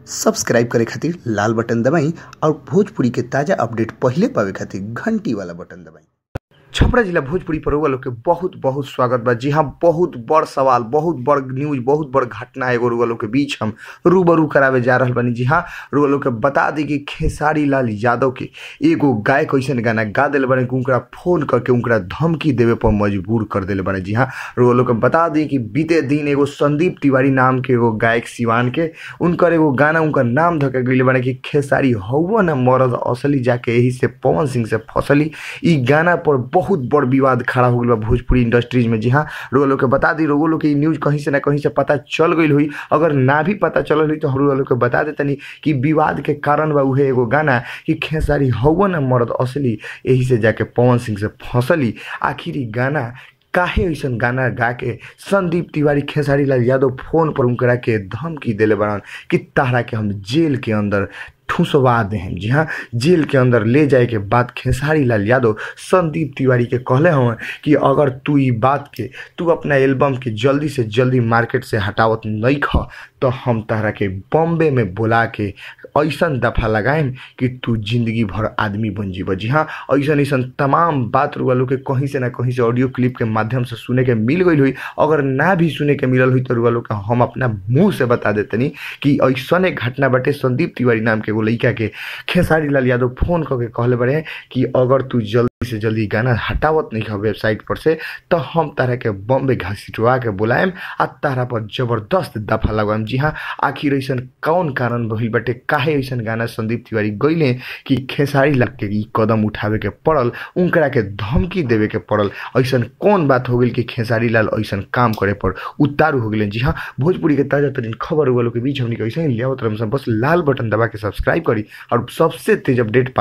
Subscribe करे खातिर लाल button दबाई और भोजपुरी के ताजा अपडेट पहिले पावे खातिर घंटी वाला बटन दबाई। छपरा जिला भोजपुरी पर लोग के बहुत बहुत स्वागत बा। जी हाँ, बहुत बड़ सवाल, बहुत बड़ न्यूज, बहुत बड़ घटना एगो रुआ लोग के बीच हम रूबरू करावे जा रहल बानी। जी हाँ, रुआ लोग के बता दी कि खेसारी लाल यादव के एगो गायक ऐसन गाना गा दिल बने कि उनका फोन करके उनका धमकी देवे पर मजबूर कर दिले बने। जी हाँ, रुआ लोग के बता दी कि बीते दिन एगो संदीप तिवारी नाम के एगो गायक सिवान के उनकर एगो गाना उनका नाम धके गई बने कि खेसारी हौवा न मरद असली, जाके यही से पवन सिंह से फसली। ई गाना पर बहुत बड़ विवाद खड़ा हो गया भोजपुरी इंडस्ट्रीज में। जी हाँ, रुआ लोग के बता दी, रोगो लोग के न्यूज कहीं से ना कहीं से पता चल गई हुई, अगर ना भी पता चल हुई तो हम लोग के बता देतनी कि विवाद के कारण बा उहे एगो गाना कि खेसारी हौवा न मरद असली, यही से जाके पवन सिंह से फंसली। आखिर ई गाना काहे ऐसन गाना गा के संदीप तिवारी खेसारी लाल यादव फोन पर उनकरा के धमकी देले बड़न कि तारा के हम जेल के अंदर ठुसवा दें। जी हाँ, जेल के अंदर ले जाए के बाद खेसारी लाल यादव संदीप तिवारी के कहले हवन कि अगर तू ई बात के तू अपना एल्बम के जल्दी से जल्दी मार्केट से हटावत नहीं ख तो हम तहरा के बॉम्बे में बुला के ऐसन दफा लगाएम कि तू जिंदगी भर आदमी बन जीब। जी हाँ, ऐसन ऐसन तमाम बात रुआ लोग के कहीं से ना कहीं से ऑडियो क्लिप के माध्यम से सुने के मिल गई हुई, अगर ना भी सुने के मिलल हुई तो रुआ लोग के हम अपना मुँह से बता देतनी कि ऐसन एक घटना बाटे। संदीप तिवारी नाम के एगो लड़का के खेसारी लाल यादव फोन करके कहले बड़े कि अगर तू जल्दी से जल्दी गाना हटावत नहीं है वेबसाइट पर से तो हम तारा के बॉम्बे घसीटवा के बुलाएम आ तारा पर जबरदस्त दफा लगाएम। जी हाँ, आखिर ऐसन कौन कारण भइल बाटे, काहे ऐसन गाना संदीप तिवारी गईले कि खेसारी लाल के ई कदम उठावे के पड़ल, उनकरा के धमकी देवे के पड़ल, ऐसन कौन बात हो गई कि खेसारी लाल ऐसन काम करे पर उतारू हो गए। जी हाँ, भोजपुरी के ताजा तरीन खबर वालों के बीच हमनी के ऐसे ही लियावत रहम। बस लाल बटन दबा के सब्सक्राइब करी और सबसे तेज अपडेट